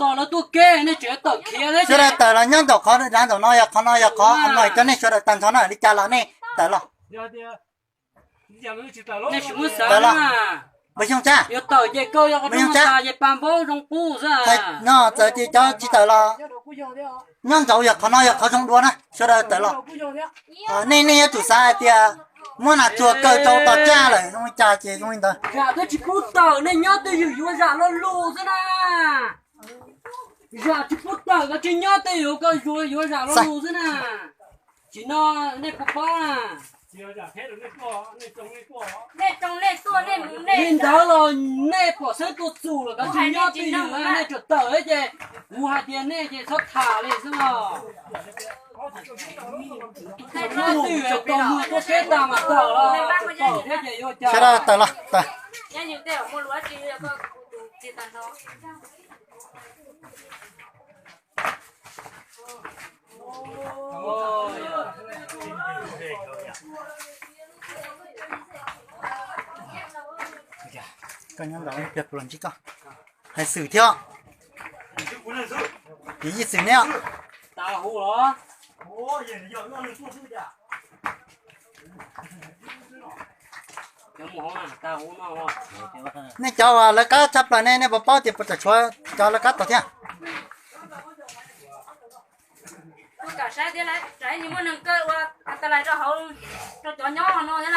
tos lawv tuaj kev, nej tseem tawm khiav thiab. Sawv daws tawm los nyob nraum qhov dav nraum no, yog qhov no yog qhov no cov nej sawv daws tag nrho na, li cas los nej tawm los. Tawm los. Npawg Xyooj Tsab, yuav tawm ces koj yuav tawm ces pa npaub zoo qub xwb. No txawm ces cov tsis tawm los nyob nraud, yog qhov no yog qhov zoo dua na, sawv daws tawm los. Nej, nej yuav tsum xav hais tias muab nas tsuag kaw rau tos caj lawm zoo li cas ces zoo li ntawd. Zam twb tsis pub tawm, nej nyob twj ywm yuav zam lo lus xwb na. Zam tsis pub tawm, koj tsis nyob twj ywm, koj yuav zam lo lus xwb na. Tsis no nej puas paub na? Li ntawd los nej pom xeeb tuaj txug lawm, koj tsis nyob twj ywm, nej tsuas tawm ces kuv hais tias nej ces txhob tham li xwb los. Nyob twj ywm, tau muag tuaj seb tag mas tawm los, tawm thiab ces yuav cas. Sawv daws tawm los tawm. Koj nyob ntawd, ntsib koj, hais xwm thiab. Piv yij xwm ne. Nej cov uas lawv kab tshaj plaws ne, nej puas paub tias puas tseem tshuav cov lawv kab tau thiab?